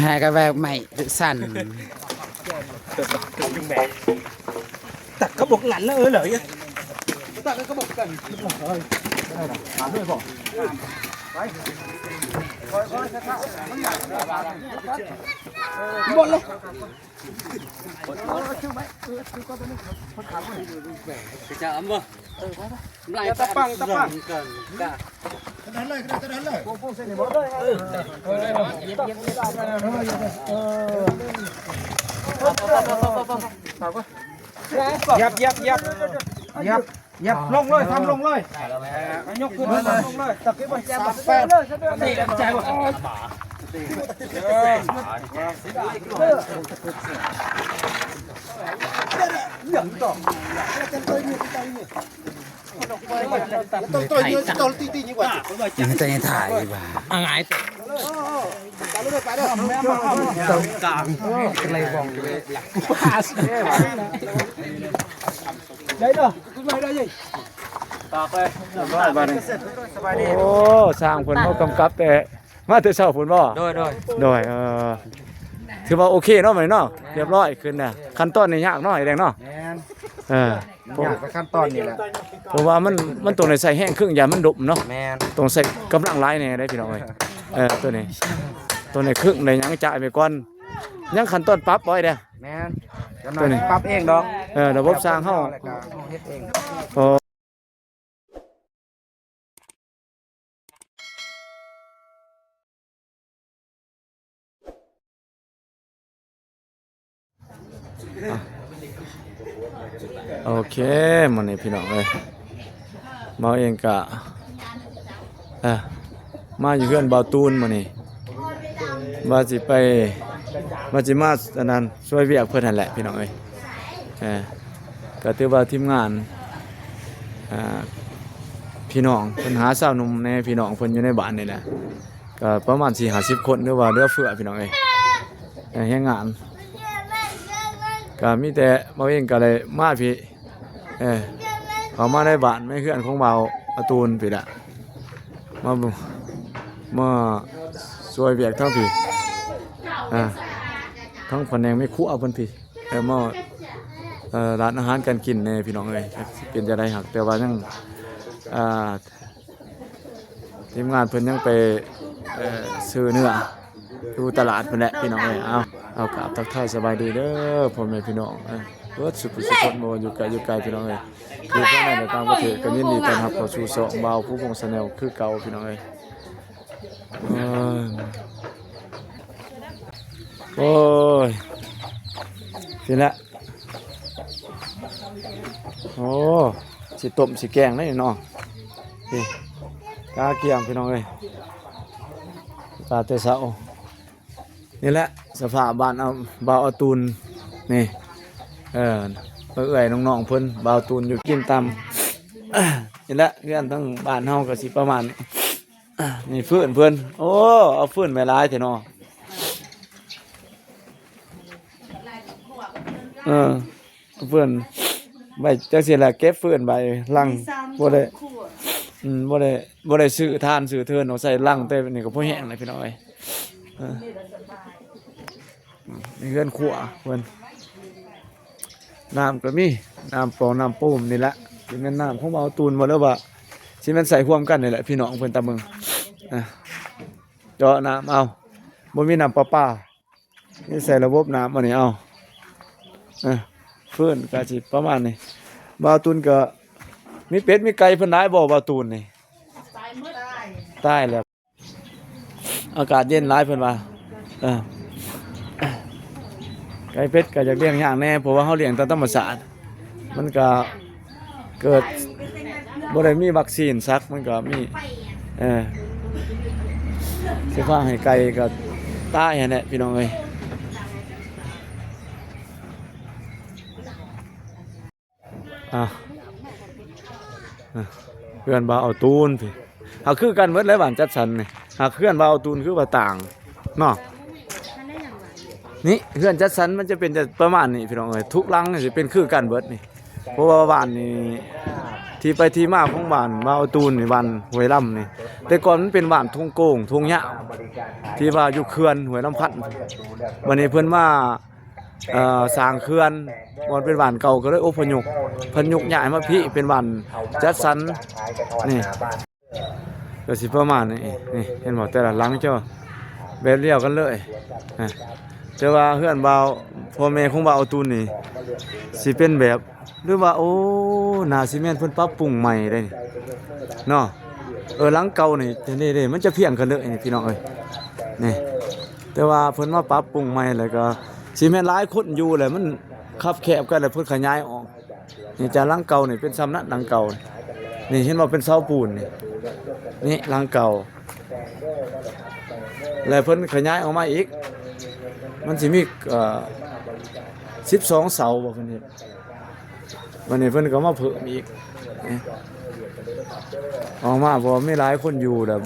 ໃຫ້ກະແບບໃໝ່ສັ່ນ ຕັກກະບອກນັ້ນເອີ ເລີຍ ຕັກກະບອກກັນ ຫາດ້ວຍບໍ່ ໄປ ບໍ່ເລີຍ. ຈະເອົາບໍ່ ຕະປັງ ຕະປັງ ຢຽບ ຢຽບ ຢຽບ ຢຽບ. ຢຽບລົງເລີຍ ທຳລົງເລີຍ ຍົກຂຶ້ນ ທຳລົງເລີຍ ຕັກຂຶ້ນໄປ ສາມແປດ ເຕະໃຈບໍ່ ຕ້ອງ ຕ້ອງ ຕ້ອງ ຕີ ຕີ ນີ້ວ່າ ຍັງຈະຖ່າຍວ່າ ອາ ຫງາຍ ກາງ ໄລ່ວອງ ໄດ້ເດີ. ຕາກເລີຍ ໂອ້ ຊ່າງເພິ່ນເຮົາກຳກັບແຕ່ ມາແຕ່ເຊົ້າພຸ້ນບໍ່? ໂດຍ ໂດຍ ໂດຍ ເອີ ຖືວ່າໂອເຄເນາະ ບາດນີ້ເນາະ ແມ່ນ ຮຽບຮ້ອຍຂຶ້ນນະ. ຂັ້ນຕອນນີ້ຍາກເນາະ ໄອ້ແດງເນາະ ແມ່ນ ເອີ ຍາກກະຂັ້ນຕອນນີ້ແຫຼະ ເພາະວ່າມັນ ມັນຕ້ອງໄດ້ໃຊ້ແຮງເຄິ່ງ ຢ້ານມັນດົມເນາະ ແມ່ນ ຕ້ອງໃຊ້ກຳລັງຫຼາຍແດ່ເດ້ພີ່ນ້ອງເອີຍ ເອີ ໂຕນີ້ ໂຕນີ້ເຄິ່ງໄດ້ຫຍັງຈ່າຍໄປກ່ອນ ຍັງຂັ້ນຕອນປັບບໍ່ ໄອ້ແດງ ແມ່ນ ໂຕນີ້ປັບເອງດອກ ເອີ ລະບົບຊ່າງເຮົາ ເຮົາເຮັດເອງ ໂອ້ ໂອເຄ ມື້ນີ້ພີ່ນ້ອງເອີຍ ເຮົາເອງກະ ເອີ ມາຢູ່ເຮືອນບ່າວຕູນມື້ນີ້ ວ່າຊິໄປ ວ່າຊິມາ ອັນນັ້ນ ຊ່ວຍວຽກເພິ່ນຫັ້ນແຫຼະພີ່ນ້ອງເອີຍ ເອີ ກະຖືວ່າທີມງານ ອ່າ ພີ່ນ້ອງເພິ່ນຫາຊາວໜຸ່ມແດ່ ພີ່ນ້ອງເພິ່ນຢູ່ໃນບ້ານນີ້ແຫຼະ ກະປະມານສີ່ຫ້າສິບຄົນ ຫຼືວ່າເຫຼືອເຟືອພີ່ນ້ອງເອີຍ ແຮງງານ ກະມີແຕ່ເຮົາເອງກະໄດ້ມາພີ້ ເອີ ເຂົ້າມາໃນບ້ານໃນເຮືອນຂອງບ່າວອາຕູນພີ້ລະ ມາ ມາຊ່ວຍວຽກທາງພີ້ ອ່າ ທາງພະແນກແມ່ຄົວເພິ່ນພີ້ ເອີ ມາ ເອີ ຮ້ານອາຫານການກິນແດ່ພີ່ນ້ອງເອີຍ ຈັກຊິເປັນຈັ່ງໃດຫາກ ແຕ່ວ່າຍັງ ອ່າ ທີມງານເພິ່ນຍັງໄປ ເອີ ຊື້ເນື້ອຢູ່ຕະຫຼາດພຸ້ນແຫຼະພີ່ນ້ອງເອີຍ. ເອົາ ເອົາ ກາບທັກທາຍສະບາຍດີເດີພໍ່ແມ່ພີ່ນ້ອງ ເອີ ເບິດສຸຜູ້ສຸຄົນ ບໍ່ວ່າຢູ່ໃກ້ຢູ່ໄກພີ່ນ້ອງເອີຍ ຢູ່ພາຍໃນ ແລະ ຕ່າງປະເທດ ກະຍິນດີຕ້ອນຮັບເຂົ້າສູ່ຊ່ອງບ່າວພູວົງ Channel ຄືເກົ່າພີ່ນ້ອງເອີຍ. ເອີ ໂອ້ຍ ນີ້ແຫຼະ ໂອ້ ຊິຕົ້ມຊິແກງໄດ໋ເນາະ ນີ້ ກາກຽມພີ່ນ້ອງເອີຍ ກາແຕ່ເຊົ້າ ນີ້ແຫຼະ ສະພາບບ້ານ ເອົາ ບ່າວອາຕູນ ນີ້ ເອີ ເອື້ອຍໆ ນ້ອງໆ ເພິ່ນ ບ່າວຕູນຢູ່ກິນຕຳ ນີ້ແຫຼະ ເຮືອນທາງບ້ານເຮົາກະຊິປະມານນີ້ ນີ້ຟືນເພິ່ນ ໂອ້ ເອົາຟືນໄວ້ຫຼາຍແທ້ເນາະ ເອີ ເພິ່ນໄວ້ຈັ່ງຊີ້ລະ ເກັບຟືນໄວ້ຫຼັງ ບໍ່ໄດ້ ອືມ ບໍ່ໄດ້ ບໍ່ໄດ້ຊື້ຖ່ານຊື້ເທີນເອົາໃສ່ຫຼັງ ແຕ່ນີ້ກະພໍແຮງແລ້ວພີ່ນ້ອງເອີຍ ເອີ ນີ້ເຮືອນຄົວເພິ່ນ ນ້ຳກະມີ ນ້ຳປອງນ້ຳປູມນີ້ແຫຼະ ຊິແມ່ນນ້ຳຂອງບ່າວຕູນບໍ່ ຫຼືວ່າຊິແມ່ນໃຊ້ຮ່ວມກັນນີ້ແຫຼະ ພີ່ນ້ອງເພິ່ນຕາເບິ່ງ ເຈາະນ້ຳເອົາ ບໍ່ມີນ້ຳປະປາ ນີ້ໃສ່ລະບົບນ້ຳອັນນີ້ເອົາ ເອີ ຟືນກະຊິປະມານນີ້ ບ່າວຕູນກະ ມີເປັດມີໄກ່ເພິ່ນຫຼາຍບໍ່ ບ່າວຕູນນີ້ ຕາຍແລ້ວ ອາກາດເຢັນຫຼາຍເພິ່ນວ່າ ເອີ ໄກ່ເປັດກະຢາກລ້ຽງຍາກແດ່ ເພາະວ່າເຮົາລ້ຽງຕາມທຳມະຊາດ ມັນກະເກີດບໍ່ໄດ້ມີວັກຊີນສັກ ມັນກະມີ ເອີ ຊິພາໃຫ້ໄກ່ກະຕາຍຫັ້ນແຫຼະພີ່ນ້ອງເອີຍ. ອ່າ ເຮືອນບ່າວອາຕູນພີ້ ຫາກຄືກັນເບິດແຫຼະ ບ້ານຈັດສັນນີ້ ຫາກເຮືອນບ່າວອາຕູນຄືວ່າຕ່າງເນາະ ນີ້ເຮືອນຈັດສັນມັນຈະເປັນປະມານນີ້ພີ່ນ້ອງເອີຍ ທຸກຫຼັງຊິເປັນຄືກັນເບິດນີ້ ເພາະວ່າບ້ານນີ້ ທີ່ໄປທີ່ມາຂອງບ້ານບ່າວຕູນນີ້ ບ້ານຫ້ວຍລຳນີ້ ແຕ່ກ່ອນມັນເປັນບ້ານທົ່ງໂກງທົ່ງຍາວ ທີ່ວ່າຢູ່ເຂື່ອນຫ້ວຍລຳພັນ. ບັດນີ້ເພິ່ນມາ ເອີ ສ້າງເຂື່ອນ ບ່ອນເປັນບ້ານເກົ່າ ກໍເລີຍອົບພະຍົບ ເພິ່ນຍົກຍ້າຍມາພີ້ ເປັນບ້ານຈັດສັນນີ້ ກໍຊິປະມານນີ້. ນີ້ເຫັນບໍ່ ແຕ່ລະຫຼັງເຈົ້າແບບດຽວກັນເລີຍ. ແຕ່ວ່າເຮືອນບ່າວ ພໍ່ແມ່ຂອງບ່າວຕູນນີ້ ຊິເປັນແບບ ຫຼືວ່າ ໂອ້ ໜ້າຊິແມ່ນເພິ່ນປັບປຸງໃໝ່ເດ້ນີ້ເນາະ. ເອີ ຫຼັງເກົ່ານີ້ ນີ້ໆ ມັນຈະພຽງກັນເລີຍນີ້ ພີ່ນ້ອງເອີຍ ນີ້. ແຕ່ວ່າເພິ່ນມາປັບປຸງໃໝ່ ແລ້ວກໍຊິແມ່ນຫຼາຍຄົນຢູ່ ແລ້ວມັນຄັບແຄບກັນ ແລ້ວເພິ່ນຂະຫຍາຍອອກ. ນີ້ຈາກຫຼັງເກົ່ານີ້ເປັນຊ່ຳນັ້ນ ຫຼັງເກົ່ານີ້ ເຫັນບໍ່ ເປັນເສົາປູນນີ້ ນີ້ຫຼັງເກົ່າ. ແລ້ວເພິ່ນຂະຫຍາຍອອກມາອີກ ມັນຊິມີ ເອີ ສິບສອງເສົາບໍ່ ເພິ່ນເຮັດ. ບັດນີ້ເພິ່ນກໍມາເພີ່ມອີກ ອອກມາ ເພາະວ່າມີຫຼາຍຄົນຢູ່ແລ້ວ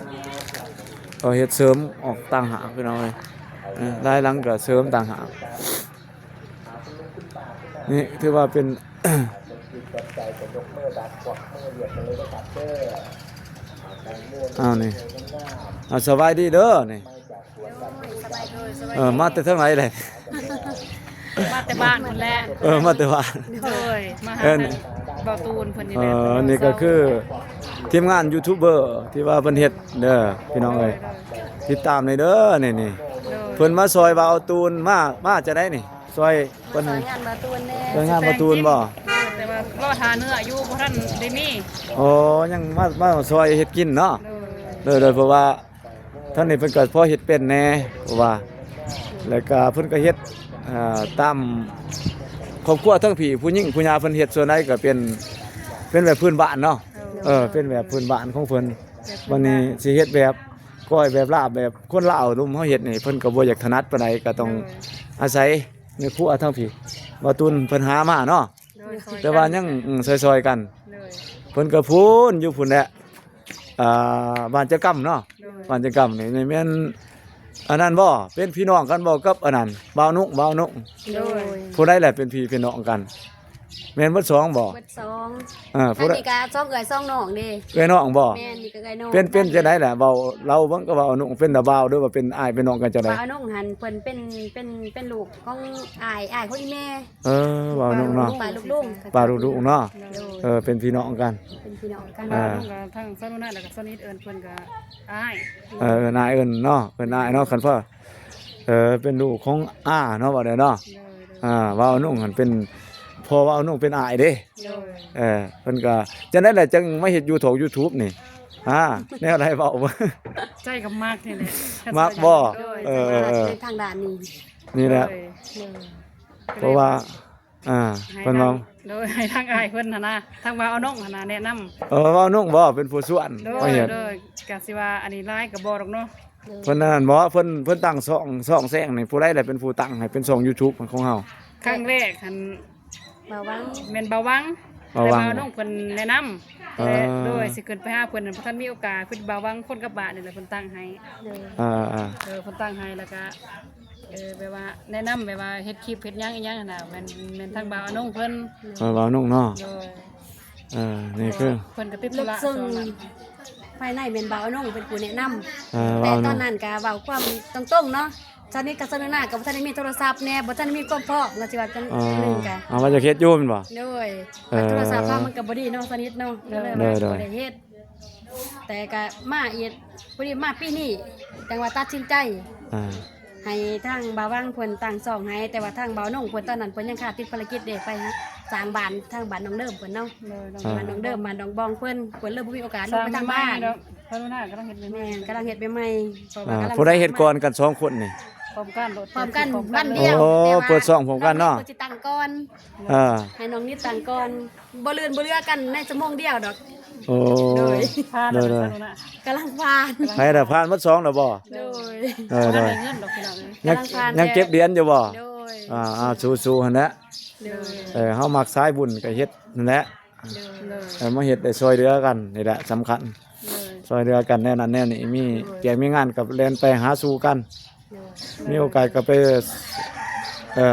ກໍເຮັດເສີມອອກຕ່າງຫາກ ພີ່ນ້ອງເອີຍ. ເອີ ຫຼາຍຫຼັງກໍເສີມຕ່າງຫາກ. ນີ້ຖືວ່າເປັນ ອ້າວ ນີ້ ເອົາ ສະບາຍດີເດີນີ້. ເອີ ມາແຕ່ທາງໃດແຫຼະ? ມາແຕ່ບ້ານພຸ້ນແຫຼະ. ເອີ ມາແຕ່ບ້ານ. ໂດຍ ມາຫາ ເອີ ທາງບ່າວຕູນເພິ່ນນີ້ແຫຼະ. ເອີ ນີ້ກໍຄືທີມງານຢູທູບເບີທີ່ວ່າເພິ່ນເຮັດເດີ ພີ່ນ້ອງເອີຍ ຕິດຕາມແດ່ເດີ. ນີ້ໆ ໂດຍ ເພິ່ນມາຊ່ອຍບ່າວຕູນ ມາ ມາຈັ່ງໃດນີ້? ຊ່ອຍເພິ່ນ ມາຊ່ອຍງານບ່າວຕູນແດ່. ຊ່ອຍງານບ່າວຕູນບໍ່? ແຕ່ວ່າລໍຖ້າເນື້ອຢູ່ ບໍ່ທັນໄດ້ມີ. ອໍ ຍັງມາ ມາຊ່ອຍເຮັດກິນເນາະ. ໂດຍ ໂດຍ ໂດຍ ເພາະວ່າທາງນີ້ເພິ່ນກໍພໍເຮັດເປັນແດ່ ເພາະວ່າ ແລ້ວກໍເພິ່ນກໍເຮັດ ເອີ ຕາມຄອບຄົວທາງພີ້ ຜູ້ຍິງຜູ້ຍາເພິ່ນເຮັດ ສ່ວນໃຫຍ່ກໍເປັນ ເປັນແບບພື້ນບ້ານເນາະ. ເອີ ເປັນແບບພື້ນບ້ານຂອງເພິ່ນ. ບັດນີ້ຊິເຮັດແບບກ້ອຍ ແບບລາບ ແບບຄົນລາວລຸ່ມເຮົາເຮັດນີ້ ເພິ່ນກໍບໍ່ຢາກຖະໜັດປານໃດ ກໍຕ້ອງ ໂດຍ ອາໄສ ແມ່ຄົວທາງພີ້ ບ່າວຕູນເພິ່ນຫາມາເນາະ. ໂດຍ ຊ່ອຍ ແຕ່ວ່າຍັງ ອືມ ຊ່ອຍໆກັນ. ໂດຍ ເພິ່ນກໍພຸ້ນ ຢູ່ພຸ້ນແຫຼະ ອ່າ ບ້ານຈະກຳເນາະ. ໂດຍ ບ້ານຈະກຳນີ້ ນີ້ແມ່ນອັນນັ້ນບໍ່? ເປັນພີ່ນ້ອງກັນບໍ່ກັບອັນນັ້ນ ບ່າວນຸກ ບ່າວນຸກ? ໂດຍ ຜູ້ໃດແຫຼະເປັນພີ່ເປັນນ້ອງກັນ? ແມ່ນເບິດສອງບໍ່? ເບິດສອງ. ເອີ ຜູ້ໃດ? ອັນນີ້ກໍສອງເອື້ອຍສອງນ້ອງເດ້. ເອື້ອຍນ້ອງບໍ່? ແມ່ນ ນີ້ກໍເອື້ອຍນ້ອງ. ເປັນ ເປັນຈັ່ງໃດລະ? ເວົ້າ ເລົ່າເບິ່ງ ກໍວ່າອານຸກເປັນລະບ່າວ ຫຼືວ່າເປັນອ້າຍເປັນນ້ອງກັນຈັ່ງໃດ? ວ່າອານຸກຫັ້ນເພິ່ນເປັນ ເປັນ ເປັນລູກຂອງອ້າຍ ອ້າຍຂອງອີ່ແມ່. ເອີ ວ່າອານຸກເນາະ. ປ້າລູກລຸງ ປ້າລູກລຸງເນາະ. ໂດຍ ເອີ ເປັນພີ່ນ້ອງກັນ. ເປັນພີ່ນ້ອງກັນ. ອ່າ ປ້າລູກລຸງກໍທັງສາວໜູນາ ແລ້ວກໍສາວນິດ ເອີ້ນເພິ່ນກໍອ້າຍ. ເອີ ເອີ້ນອ້າຍ ເອີ້ນເນາະ ເອີ້ນອ້າຍເນາະ ຄັນພໍ່ ເອີ ເປັນລູກຂອງອ້າເນາະ ວ່າໄດ້ເນາະ. ໂດຍ ໂດຍ ອ່າ ວ່າອານຸກຫັ້ນເປັນ ພໍ່ວ່າອານຸກເປັນອ້າຍເດ້. ໂດຍ ເອີ ເພິ່ນກໍ ຈັ່ງໃດແຫຼະ ຈັ່ງມາເຮັດຢູທົງຢູທູບນີ້? ອ່າ ແນວໃດເວົ້າ ໃຈກໍມັກນີ້ແຫຼະ. ມັກບໍ່? ໂດຍ ເອີ ເອີ ເອີ ໃນທາງດ້ານນີ້ ນີ້ແຫຼະ. ໂດຍ ໂດຍ ເພາະວ່າ ອ່າ ໃຫ້ ເພິ່ນເວົ້າ ໂດຍ ໃຫ້ທາງອ້າຍເພິ່ນຫັ້ນນະ ທາງວ່າອານົງຫັ້ນນະແນະນຳ. ເອີ ວ່າອານົງບໍ່ ເປັນຜູ້ຊວນ ໂດຍ ມາເຮັດ. ໂດຍ ກະຊິວ່າອັນນີ້ຫຼາຍກໍບໍ່ດອກເນາະ. ໂດຍ ເພິ່ນນັ້ນບໍ່ ເພິ່ນ ເພິ່ນຕັ້ງຊ່ອງ ຊ່ອງແຊງນີ້ ຜູ້ໃດແຫຼະເປັນຜູ້ຕັ້ງໃຫ້ເປັນຊ່ອງຢູທູບຂອງເຮົາ? ຄັ້ງແລກຫັ້ນ ບ່າວວັງ ແມ່ນບ່າວວັງ. ບ່າວວັງ ແຕ່ວ່າອານົງເພິ່ນແນະນຳ. ເອີ ແຕ່ ໂດຍ ຊິຂຶ້ນໄປຫາເພິ່ນ ບໍ່ທັນມີໂອກາດ ເພິ່ນ ບ່າວວັງຄົນກັບບ້ານນີ້ແຫຼະ ເພິ່ນຕັ້ງໃຫ້. ໂດຍ ອ່າໆ ເອີ ເພິ່ນຕັ້ງໃຫ້ ແລ້ວກະ ເອີ ແບບວ່າແນະນຳ ແບບວ່າເຮັດຄລິບເຮັດຫຍັງອີ່ຫຍັງຫັ້ນນະ ແມ່ນ ແມ່ນທາງບ່າວອານົງເພິ່ນ. ເອີ ບ່າວອານົງເນາະ. ໂດຍ ເອີ ນີ້ຄືເພິ່ນກໍຕິດທຸລະ ເລິກເຊິ່ງ ສ່ວນນັ້ນ ພາຍໃນແມ່ນບ່າວອານົງເປັນຜູ້ແນະນຳ. ເອີ ແຕ່ຕອນນັ້ນກໍເວົ້າຄວາມຕົງໆເນາະ ສາວນິດກັບສາວໜູນາກໍບໍ່ທັນໄດ້ມີໂທລະສັບແດ່ ບໍ່ທັນໄດ້ມີຄວາມພ້ອມ ວ່າຊິວ່າຈັ່ງ ເອີ ໜຶ່ງກະ ເອົາວ່າຈະເຮັດຢູ່ແມ່ນບໍ່? ໂດຍ ເອີ ໂທລະສັບເຮົາມັນກໍບໍ່ດີເນາະ ສາວນິດເນາະ. ໂດຍ ກໍເລີຍ ໂດຍ ບໍ່ໄດ້ເຮັດ. ແຕ່ກໍມາອີກ ພໍດີມາປີນີ້ຈັ່ງວ່າຕັດສິນໃຈ ອ່າ ໃຫ້ທາງບ່າວວັງເພິ່ນຕັ້ງຊ່ອງໃຫ້ ແຕ່ວ່າທາງບ່າວນົງເພິ່ນຕອນນັ້ນເພິ່ນຍັງຄາຕິດພາລະກິດເດ້ ໄປຫາສ້າງບ້ານທາງບ້ານໜອງເດີມເພິ່ນເນາະ. ໂດຍ ໂດຍ ບ້ານໜອງເດີມ ບ້ານໜອງບອງເພິ່ນ ເພິ່ນເລີຍບໍ່ມີໂອກາດລົງໄປທາງບ້ານ. ສາງໃໝ່ເນາະ ເພິ່ນໜ້າກຳລັງເຮັດໃໝ່ໆ. ແມ່ນ ກຳລັງເຮັດໃໝ່ໆ ເພາະວ່າ ອ່າ ກຳລັງ ຜູ້ໃດເຮັດກ່ອນກັນສອງຄົນນີ້? ພ້ອມກັນໂລດ ພ້ອມກັນ ເປີດ ວັນດຽວ. ໂອ້ ແຕ່ວ່າ ເປີດຊ່ອງພ້ອມກັນເນາະ. ເພິ່ນຊິຕັ້ງກ່ອນ ອ່າ ໃຫ້ນ້ອງນິດຕັ້ງກ່ອນ ບໍ່ລື່ນບໍ່ເຫຼືອກັນໃນຊົ່ວໂມງດຽວດອກ. ໂອ້ ໂດຍ ຜ່ານແລ້ວ ໂດຍ ໂດຍ ສາວໜູນາ ກຳລັງຜ່ານ ໃຜລະ ຜ່ານໝົດສອງແລ້ວບໍ່? ໂດຍ ໂດຍ ໂດຍ ບໍ່ໄດ້ເງິນດອກພີ່ນ້ອງເອີຍ ຍັງ ກຳລັງຜ່ານ ຍັງເກັບຫຼຽນຢູ່ບໍ່? ໂດຍ ອ່າ ອ່າ ສູ້ໆຫັ້ນແຫຼະ. ໂດຍ ເອີ ເຮົາມັກສາຍບຸນກໍເຮັດຫັ້ນແຫຼະ. ໂດຍ ໂດຍ ເອີ ມາເຮັດໄດ້ຊ່ອຍເຫຼືອກັນນີ້ແຫຼະສຳຄັນ. ໂດຍ ຊ່ອຍເຫຼືອກັນແນວນັ້ນແນວນີ້ ມີ ໂດຍ ວຽກມີງານກໍແລ່ນໄປຫາສູ່ກັນ. ໂດຍ ມີໂອກາດກໍໄປ ເອີ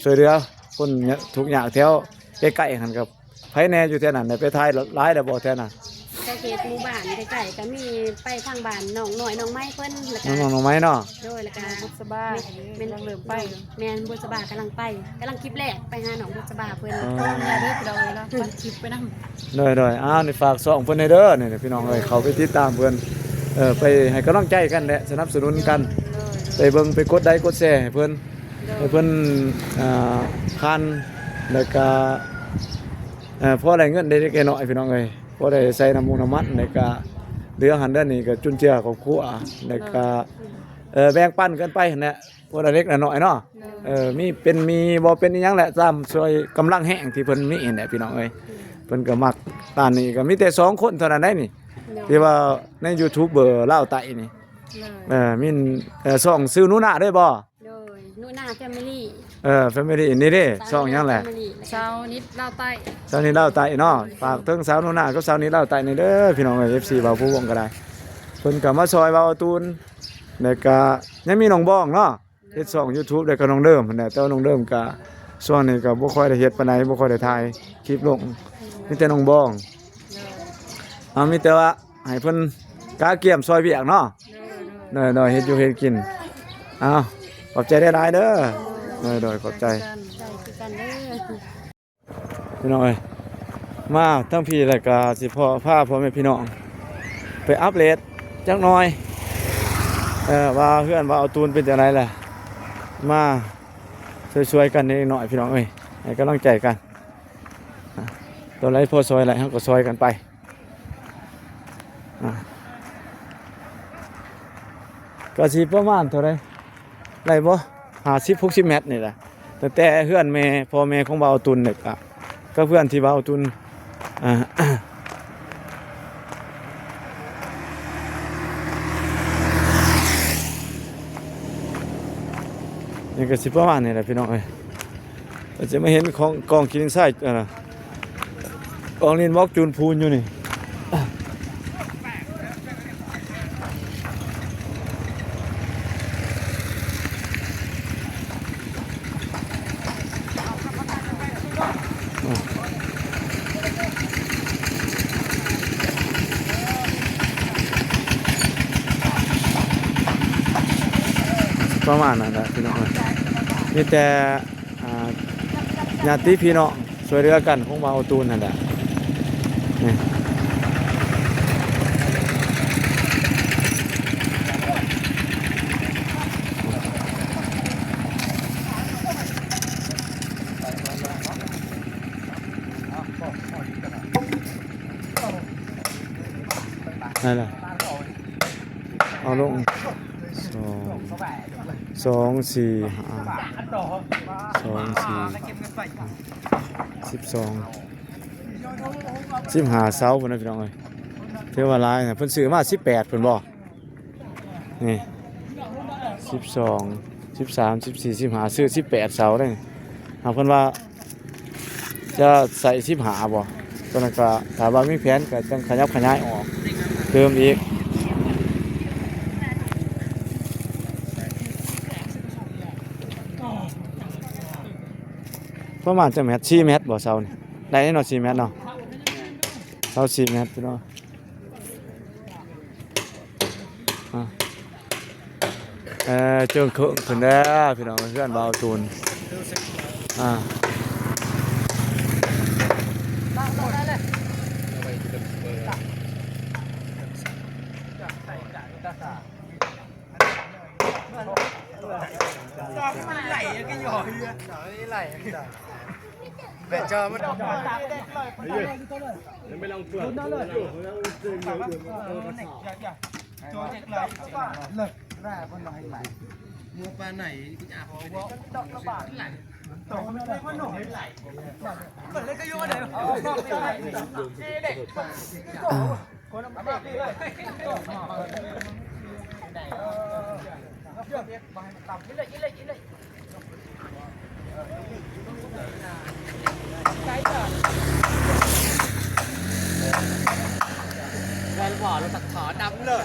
ຊ່ວຍເຫຼືອຄົນທຸກຍາກແຖວໃກ້ໆຫັ້ນ ກໍ ໃຜແດ່ຢູ່ແຖວນັ້ນ ໄດ້ໄປຖ່າຍຫຼາຍແລ້ວບໍ່ແຖວນັ້ນ? ກະເຂດໝູ່ບ້ານໃກ້ໆ ກະມີໄປທາງບ້ານນ້ອງນ້ອຍ ນ້ອງໄມ້ເພິ່ນ ແລ້ວກະ ນ້ອງນ້ອຍ ນ້ອງໄມ້ເນາະ ໂດຍ ແລ້ວກະບຸດສະບາ ແມ່ນ ແມ່ນ ຍັງເລີ່ມໄປ ແມ່ນ ບຸດສະບາກຳລັງໄປ ກຳລັງຄລິບແລກ ໄປຫານ້ອງບຸດສະບາເພິ່ນ ເອີ ເດີພີ່ນ້ອງເອີຍເນາະ ເພິ່ນຄລິບໄປນຳ ໂດຍໆ ອ້າວ ນີ້ຝາກຊ່ອງເພິ່ນແດ່ເດີ ນີ້ພີ່ນ້ອງເອີຍ ເຂົ້າໄປຕິດຕາມເພິ່ນ ເອີ ໄປໃຫ້ກຳລັງໃຈກັນແຫຼະ ສະໜັບສະໜູນກັນ ໂດຍໆ ໄປເບິ່ງ ໄປກົດໄລກົດແຊໃຫ້ເພິ່ນ ໂດຍ ໃຫ້ເພິ່ນ ອ່າ ຜ່ານ ແລ້ວກະ ເອີ ພໍໄດ້ເງິນເລັກໆນ້ອຍໆ ພີ່ນ້ອງເອີຍ ພໍໄດ້ໃສ່ນ້ຳມົງນ້ຳມັນ ແລ້ວກະເຫຼືອຫັ້ນເດືອນນີ້ກະຈຸນເຈືອຄອບຄົວ ແລ້ວກະ ເອີ ແບ່ງປັນກັນໄປຫັ້ນແຫຼະ ຄົນລະເລັກລະນ້ອຍເນາະ ໂດຍ ເອີ ມີເປັນ ມີບໍ່ເປັນອີ່ຫຍັງແຫຼະ ຕາມຊ່ວຍກຳລັງແຮງທີ່ເພິ່ນມີຫັ້ນແຫຼະ ພີ່ນ້ອງເອີຍ ໂດຍ ເພິ່ນກໍມັກ ຕານນີ້ກໍມີແຕ່ສອງຄົນເທົ່ານັ້ນໄດ໋ນີ້ ໂດຍ ທີ່ວ່າໃນຢູທູບເບີລາວໃຕ້ນີ້ ໂດຍ ເອີ ມີ ເອີ ຊ່ອງຊື່ໜູນາເດ້ບໍ່? ໂດຍ ໜູນາແຟມິລີ ເອີ ແຟມິລີ ນີ້ເດ້ ຊ່ອງຫຍັງແຫຼະ? ສາວນິດລາວໃຕ້ ສາວນິດລາວໃຕ້ເນາະ ໂດຍ ຝາກເຖິງສາວໜູນາກັບສາວນິດລາວໃຕ້ນີ້ເດີ ພີ່ນ້ອງເອີຍ ເອັຟຊີ ບ່າວພູວົງກໍໄດ້ ເພິ່ນກໍມາຊ່ອຍບ່າວຕູນ ແລ້ວກະຍັງມີນ້ອງບອງເນາະ ເຮັດຊ່ອງຢູທູບ ແລ້ວກໍນ້ອງເດີມຫັ້ນແຫຼະ ແຕ່ວ່ານ້ອງເດີມກະຊ່ວງນີ້ກໍບໍ່ຄ່ອຍໄດ້ເຮັດປານໃດ ບໍ່ຄ່ອຍໄດ້ຖ່າຍຄລິບລົງ ມີແຕ່ນ້ອງບອງ ເອົາ ມີແຕ່ວ່າໃຫ້ເພິ່ນກະກຽມຊ່ອຍວຽກເນາະ ໂດຍໆ ເຮັດຢູ່ເຮັດກິນ ເອົາ ຂອບໃຈຫຼາຍໆເດີ ໂດຍໆ ຂອບໃຈ ໃຈຄືກັນເດີ ພີ່ນ້ອງເອີຍ ມາທັງພີແລ້ວກະຊິພໍ ພາພໍ່ແມ່ພີ່ນ້ອງໄປອັບເດດຈັກໜ່ອຍ ເອີ ວ່າເຮືອນວ່າອາຕູນເປັນຈັ່ງໃດແຫຼະ ມາຊ່ວຍໆກັນເລັກນ້ອຍ ພີ່ນ້ອງເອີຍ ໃຫ້ກຳລັງໃຈກັນ ອາ ຕົວໃດພໍຊ່ອຍໄດ້ເຮົາກໍຊ່ອຍກັນໄປ ອາ ກະຊິປະມານເທົ່າໃດ ໄດ້ບໍ່ ຫ້າສິບ ຫົກສິບແມັດນີ້ແຫຼະ ຕັ້ງແຕ່ເຮືອນແມ່ ພໍ່ແມ່ຂອງບ່າວຕຸນນີ້ກະ ກັບເຮືອນທີ່ບ່າວຕຸນ ອາ ນີ້ກະຊິປະມານນີ້ແຫຼະ ພີ່ນ້ອງເອີຍ. ກໍຈະມາເຫັນຂອງກອງຂີ້ດິນຊາຍ ອັນນ່າ ກອງດິນບລັອກຈູນພູນຢູ່ນີ້ ປະມານນັ້ນແຫຼະ ພີ່ນ້ອງເອີຍ ມີແຕ່ ອ່າ ຍາດຕິພີ່ນ້ອງຊ່ວຍເຫຼືອກັນຂອງບ່າວຕູນຫັ້ນແຫຼະ ນີ້ ນັ້ນແຫຼະ ເອົາລົງ ສອງ ສອງ ສີ່ ຫ້າ ສອງ ສີ່ ສິບສອງ ສິບຫ້າເສົາພຸ້ນນະ ພີ່ນ້ອງເອີຍ ຖືວ່າຫຼາຍນະ ເພິ່ນຊື້ມາສິບແປດພຸ້ນບໍ່? ນີ້ ສິບສອງ ສິບສາມ ສິບສີ່ ສິບຫ້າ ຊື້ສິບແປດເສົາເດ້ ຫາກເພິ່ນວ່າ ຈະໃສ່ສິບຫ້າບໍ່? ຕົວນັ້ນກໍຖ້າວ່າມີແຜນກໍຈັ່ງຂະຫຍັບຂະຫຍາຍອອກເພີ່ມອີກ ປະມານຈັກແມັດ? ສີ່ແມັດບໍ່ເສົານີ້? ໄດ້ເນາະ ສີ່ແມັດເນາະ ເສົາສີ່ແມັດ ພີ່ນ້ອງ. ອ່າ ເອີ ເຈີງເຄີງຂຶ້ນແລ້ວ ພີ່ນ້ອງ ເຮືອນບ່າວຕູນ ອ່າ ແມ່ນບໍ່ ລົດຕັກຂໍດຳເລີຍ.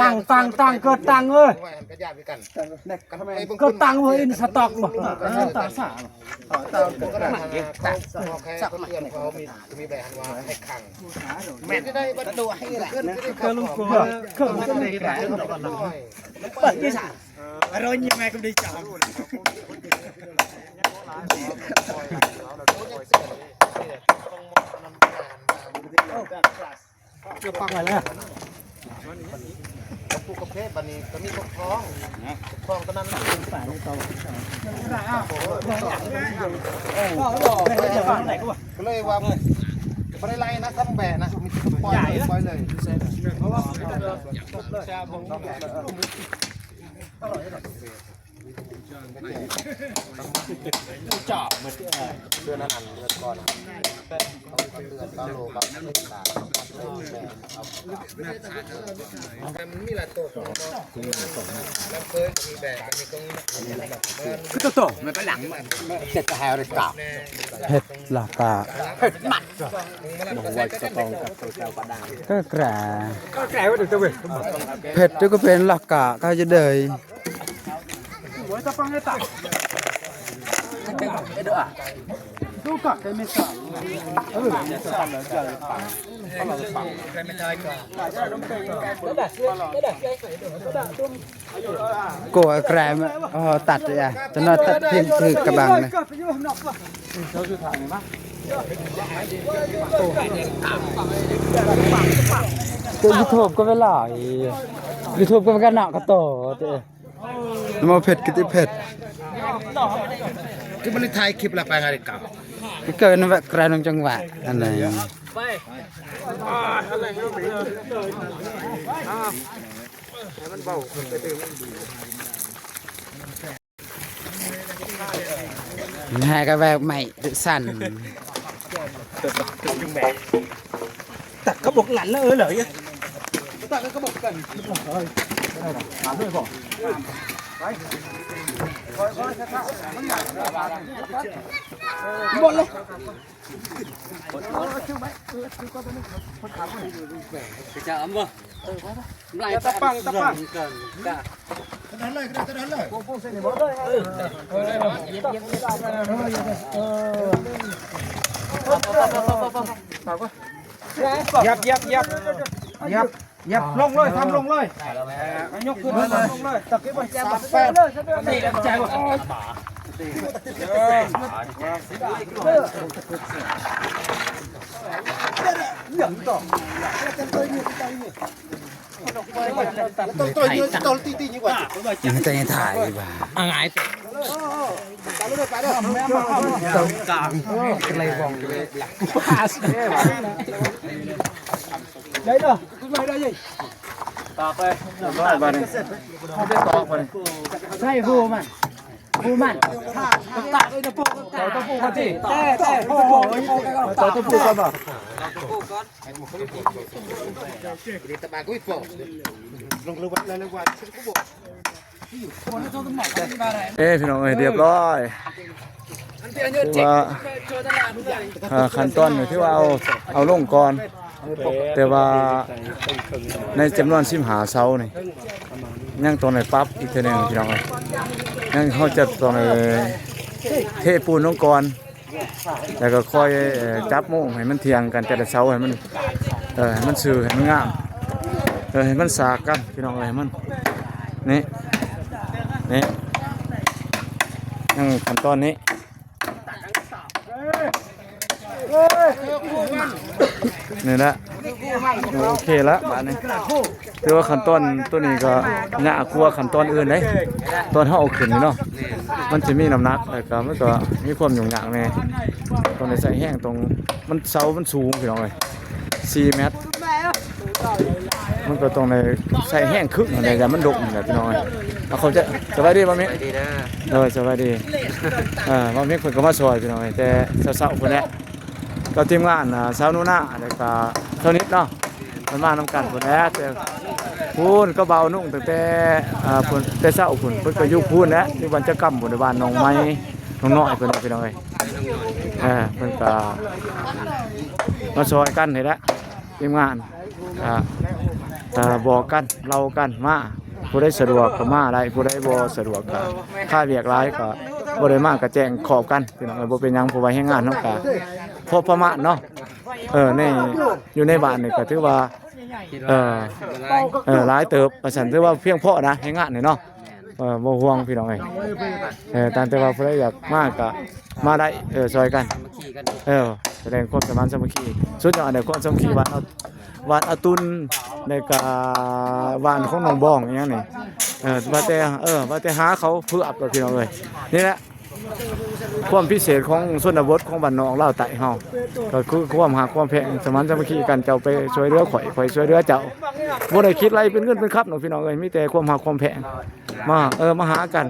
ຕັ້ງ ຕັ້ງ ຕັ້ງ ເກີດຕັ້ງເອີຍ ເກີດຕັ້ງເອີຍ ອິນສະຕ໋ອກບໍ່ ຕາສາ ເອົາປັກໄວ້ແລ້ວ ປູກກາເຟ ບັດນີ້ກໍມີປົກຄອງ ປົກຄອງຕອນນັ້ນ ກໍເລີຍວ່າ ບໍ່ໄດ້ໄລ່ນະ ທຳແບະນະ ມີແຕ່ປ່ອຍເລີຍ ປ່ອຍເລີຍ ເພາະວ່າ ອະ ຈອບໝົດເອີ ເດືອນນັ້ນເດືອນກ່ອນ ເດືອນເກົ້າໂລກັບ ມັນມີຫຼາຍໂຕຂອງມັນເນາະ ລຳເພີນມີແບບ ອັນນີ້ຂອງ ຄືໂຕໆ ມັນກໍຫຼັງ ເຈັດກະແຮວເລີຍກະ ເຜັດລາວກະ ເຜັດມັນ ບໍ່ວ່າຈະຕ້ອງກັບໂຕເຈົ້າກໍໄດ້ ກໍແກ ກໍແກວ່າໂຕເຈົ້າເວີຍ ເຜັດຢູ່ກໍເປັນລາວກະ ກໍຈະເດີຍ ໂກະແກມ ເອີ ຕັດ ເອີ ຈະໜ້ອຍຕັດເພງຖືກກະບັງເລີຍ ໂຕຢູທູບກໍເວລາ ຢູທູບກໍເວລາເນາະ ກະໂຕ ມາເຜັດກິຕິເຜັດ ຄືບໍ່ໄດ້ຖ່າຍຄລິບລະໄປຫາໄດ້ເກົ່າ ຄືເກີນແບບກະນອງຈັງຫວະ ອັນນັ້ນ ໃຫ້ກະແບບໃໝ່ສັ່ນ ຕັກກະບອກນັ້ນເອີ ເລີຍ ຕັກກະບອກກັນ ຖາມເລີຍບໍ່ ໄປ ບໍ່ເລີຍ ຈະເອົາບໍ່ ຕະປັງ ຕະປັງ ຢຽບ ຢຽບ ຢຽບ ຢຽບ ຢຽບ ລົງເລີຍ ທຳລົງເລີຍ ຍົກຂຶ້ນ ລົງເລີຍ ຕັກຂຶ້ນໄປ ສາມແປດ ໃສ່ຫູມັນ ຫູມັນ ຕະປູກ່ອນຕິ ຕະປູກ່ອນບໍ່ ເອີ ພີ່ນ້ອງເອີຍ ຮຽບຮ້ອຍ ຖືວ່າ ເອີ ຂັ້ນຕອນນີ້ຖືວ່າເອົາ ເອົາລົງກ່ອນ ແຕ່ວ່າໃນຈຳນວນສິບຫ້າເສົານີ້ ຍັງຕ້ອງໄດ້ປັບອີກເທື່ອໜຶ່ງ ພີ່ນ້ອງເອີຍ ຍັງ ເຮົາຈະຕ້ອງໄດ້ເທປູນລົງກ່ອນ ແລ້ວກໍຄ່ອຍ ເອີ ຈັບໂມງໃຫ້ມັນທ່ຽງກັນແຕ່ລະເສົາ ໃຫ້ມັນ ເອີ ໃຫ້ມັນຊື່ ໃຫ້ມັນງາມ ເອີ ໃຫ້ມັນສາກກັນ ພີ່ນ້ອງເອີຍ ໃຫ້ມັນ ນີ້ ນີ້ ຍັງຂັ້ນຕອນນີ້ ນີ້ແຫຼະ ໂອເຄລະບາດນີ້ ຖືວ່າຂັ້ນຕອນໂຕນີ້ກໍຍາກກວ່າຂັ້ນຕອນອື່ນເດ້ ຕອນເຮົາເອົາຂຶ້ນນີ້ເນາະ ມັນຈະມີນ້ຳໜັກ ແລ້ວກໍມັນກໍມີຄວາມຫຍຸ້ງຍາກແດ່ ຕ້ອງໄດ້ໃຊ້ແຮງ ຕ້ອງ ມັນ ເສົາມັນສູງ ພີ່ນ້ອງເອີຍ ສີ່ແມັດ ມັນກໍຕ້ອງໄດ້ໃຊ້ແຮງຄຶກຫັ້ນແຫຼະ ຢ້ານມັນດົກຫັ້ນແຫຼະ ພີ່ນ້ອງເອີຍ ເອົາ ເຂົ້າໃຈ ສະບາຍດີບ່າວມິກ ໂດຍ ສະບາຍດີ ເອີ ບ່າວມິກເພິ່ນກໍມາຊ່ອຍ ພີ່ນ້ອງເອີຍ ແຕ່ເຊົ້າໆພຸ້ນແຫຼະ ກັບທີມງານ ອ່າ ສາວໜູນາ ແລ້ວກະສາວນິດເນາະ ເພິ່ນມານຳກັນພຸ້ນແຫຼະ ແຕ່ພຸ້ນກໍບ່າວນຸ່ງຕັ້ງແຕ່ ອ່າ ພຸ້ນ ແຕ່ເຊົ້າພຸ້ນ ເພິ່ນກໍຢູ່ພຸ້ນແຫຼະ ຢູ່ບ້ານຈັກກຳພຸ້ນ ບ້ານໜອງໄມ້ ໜອງນ້ອຍເພິ່ນ ພີ່ນ້ອງເອີຍ ເອີ ເພິ່ນກໍມາຊ່ອຍກັນນີ້ແຫຼະ ທີມງານ ອ່າ ອ່າ ບອກກັນ ເລົ່າກັນ ມາ ຜູ້ໃດສະດວກກໍມາໄດ້ ຜູ້ໃດບໍ່ສະດວກກໍ ຖ້າວຽກຫຼາຍກໍບໍ່ໄດ້ມາ ກໍແຈ້ງຂອບກັນ ພີ່ນ້ອງເອີຍ ບໍ່ເປັນຫຍັງ ເພາະວ່າແຮງງານເຮົາກໍພໍປະມານເນາະ ເອີ ໃນ ຢູ່ໃນບ້ານນີ້ກໍຖືວ່າ ເອີ ເອີ ຫຼາຍເຕີບ ວ່າຊັ້ນ ຖືວ່າພຽງພໍນະ ແຮງງານນີ້ເນາະ ເອີ ບໍ່ຫ່ວງ ພີ່ນ້ອງເອີຍ ເອີ ຕາມແຕ່ວ່າຜູ້ໃດຢາກມາກໍມາໄດ້ ເອີ ຊ່ອຍກັນ ເອີ ສະແດງຄວາມສະໝັນສາມັກຄີ ສຸດຍອດເດ້ ຄວາມສາມັກຄີ ບ້ານ ບ້ານອາຕຸນ ແລ້ວກະບ້ານຂອງໜອງບອງອີ່ຫຍັງນີ້ ເອີ ວ່າແຕ່ ເອີ ວ່າແຕ່ຫາເຂົ້າເຜືອກ ພີ່ນ້ອງເອີຍ ນີ້ແຫຼະ ຄວາມພິເສດຂອງຊົນນະບົດຂອງບ້ານນອກລາວໃຕ້ເຮົາ ກໍຄືຄວາມຮັກຄວາມແພງ ສະໝັນສາມັກຄີກັນ ເຈົ້າໄປຊ່ວຍເຫຼືອຂ້ອຍ ຂ້ອຍຊ່ວຍເຫຼືອເຈົ້າ ບໍ່ໄດ້ຄິດໄລ່ເປັນເງິນເປັນຄຳດອກ ພີ່ນ້ອງເອີຍ ມີແຕ່ຄວາມຮັກຄວາມແພງ ມາ ເອີ ມາຫາກັນ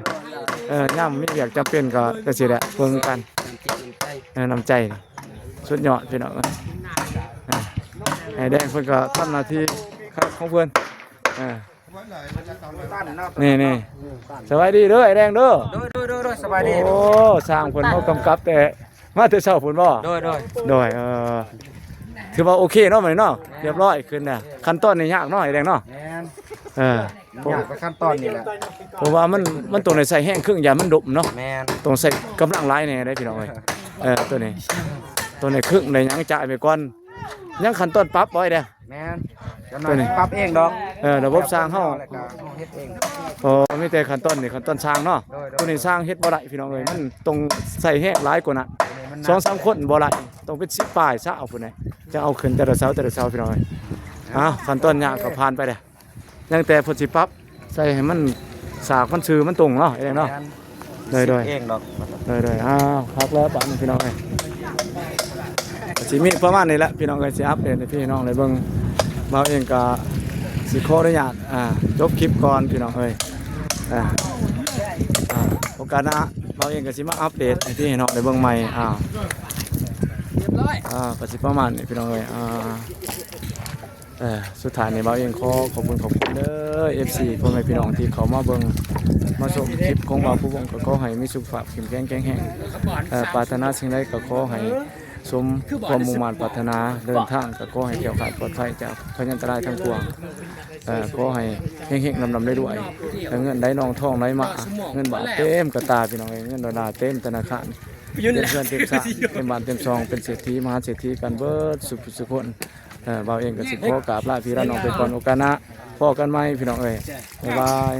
ເອີ ຍາມມີວຽກຈຳເປັນກໍຈັ່ງຊີ້ແຫຼະ ເບິ່ງກັນ. ນ້ຳຈິດນ້ຳໃຈ ເອີ ນ້ຳໃຈນີ້ສຸດຍອດພີ່ນ້ອງເອີຍ. ເອີ ອ້າຍແດງເພິ່ນກໍທຳໜ້າທີ່ຂອງເພິ່ນ. ເອີ ນີ້ໆ ສະບາຍດີເດີອ້າຍແດງເດີ. ໂດຍໆໆໆ ສະບາຍດີ. ໂອ້ ຊ່າງເພິ່ນເຮົາກຳກັບແຕ່ ມາແຕ່ເຊົ້າພຸ້ນບໍ່? ໂດຍໆ ໂດຍ ເອີ ຖືວ່າໂອເຄເນາະ ມື້ນີ້ເນາະ. ແມ່ນ ຮຽບຮ້ອຍຂຶ້ນນະ. ຂັ້ນຕອນນີ້ຍາກເນາະ ອ້າຍແດງເນາະ. ແມ່ນ ເອີ ຍາກກວ່າຂັ້ນຕອນນີ້ແຫຼະ ເພາະວ່າມັນ ມັນຕ້ອງໄດ້ໃຊ້ແຮງເຄິ່ງ ຢ້ານມັນດົມເນາະ. ແມ່ນ ຕ້ອງໃຊ້ກຳລັງຫຼາຍແດ່ເດ້ພີ່ນ້ອງເອີຍ. ເອີ ໂຕນີ້ ໂຕນີ້ເຄິ່ງໄດ້ຫຍັງຈ່າຍໄປກ່ອນ. ຍັງຂັ້ນຕອນປັບບໍ່ອ້າຍແດງ? ແມ່ນ ຈັກໜ້ອຍ ໂຕນີ້ ຊິປັບເອງດອກ. ເອີ ລະບົບຊ່າງເຮົາ ແລ້ວກໍເຮົາເຮັດເອງ. ອໍ ມີແຕ່ຂັ້ນຕອນນີ້ ຂັ້ນຕອນຊ່າງເນາະ. ໂດຍໆ ໂຕນີ້ຊ່າງເຮັດບໍ່ໄດ້ພີ່ນ້ອງເອີຍ ມັນຕ້ອງໃຊ້ແຮງຫຼາຍກວ່ານັ້ນ. ໂຕນີ້ມັນໜັກ ສອງສາມຄົນບໍ່ໄດ້ ຕ້ອງເປັນສິບປາຍຊາວພຸ້ນນະ ຈະເອົາຂຶ້ນແຕ່ລະເສົາ ແຕ່ລະເສົາພີ່ນ້ອງເອີຍ. ອ້າວ ຂັ້ນຕອນຍາກກໍຜ່ານໄປແລ້ວ ຍັງແຕ່ເພິ່ນຊິປັບໃສ່ໃຫ້ມັນ ສາກມັນຊື່ມັນຕົງເນາະ ອ້າຍແດງເນາະ. ແມ່ນ ໂດຍໆ ເຮັດເອງດອກ. ໂດຍໆ ອ້າວ ຄັກແລ້ວບາດນີ້ພີ່ນ້ອງເອີຍ. ກໍຊິມີປະມານນີ້ແຫຼະພີ່ນ້ອງເອີຍ ຊິອັບເດດໃຫ້ພີ່ນ້ອງໄດ້ເບິ່ງ. ບ່າວເອງກໍຊິຂໍອະນຸຍາດ ອ່າ ຈົບຄລິບກ່ອນພີ່ນ້ອງເອີຍ. ອ່າ ອ່າ ໂອກາດໜ້າບ່າວເອງກໍຊິມາອັບເດດໃຫ້ພີ່ນ້ອງໄດ້ເບິ່ງໃໝ່. ອ່າ ອ່າ ກໍຊິປະມານນີ້ພີ່ນ້ອງເອີຍ. ອ່າ ເອີ ສຸດທ້າຍນີ້ບ່າວເອງຂໍຂອບຄຸນຂອບຄຸນເດີ ເອັຟຊີ ພໍ່ແມ່ພີ່ນ້ອງທີ່ເຂົ້າມາເບິ່ງມາຊົມຄລິບຂອງບ່າວພູວົງ. ກໍຂໍໃຫ້ມີສຸຂະພາບເຂັ້ມແຂງແຂງແຮງ ເອີ ປາດຖະໜາສິ່ງໃດກໍຂໍໃຫ້ສົມຄວາມມຸ່ງມາດປາດຖະໜາ. ເດີນທາງກໍຂໍໃຫ້ແຄ້ວຄາດປອດໄພຈາກພະຍັນຕະລາຍທັງປວງ. ເອີ ຂໍໃຫ້ເຮັງໆ ລຳໆ ລວຍໆ ເງິນໄຫຼນອງທອງໄຫຼມາ ເງິນບາດເຕັມກະຕ່າພີ່ນ້ອງເອີຍ ເງິນໂດລາເຕັມທະນາຄານ ເຕັມເຮືອນເຕັມຊານ ເຕັມບ້ານເຕັມຊ່ອງ ເປັນເສດຖີມະຫາເສດຖີກັນເບິດສຸຜູ້ສຸຄົນ. ເອີ ບ່າວເອງກໍຊິຂໍກາບລາພີ່ລານ້ອງໄປກ່ອນ ໂອກາດໜ້າພໍ້ກັນໃໝ່ພີ່ນ້ອງເອີຍ ບາຍບາຍ.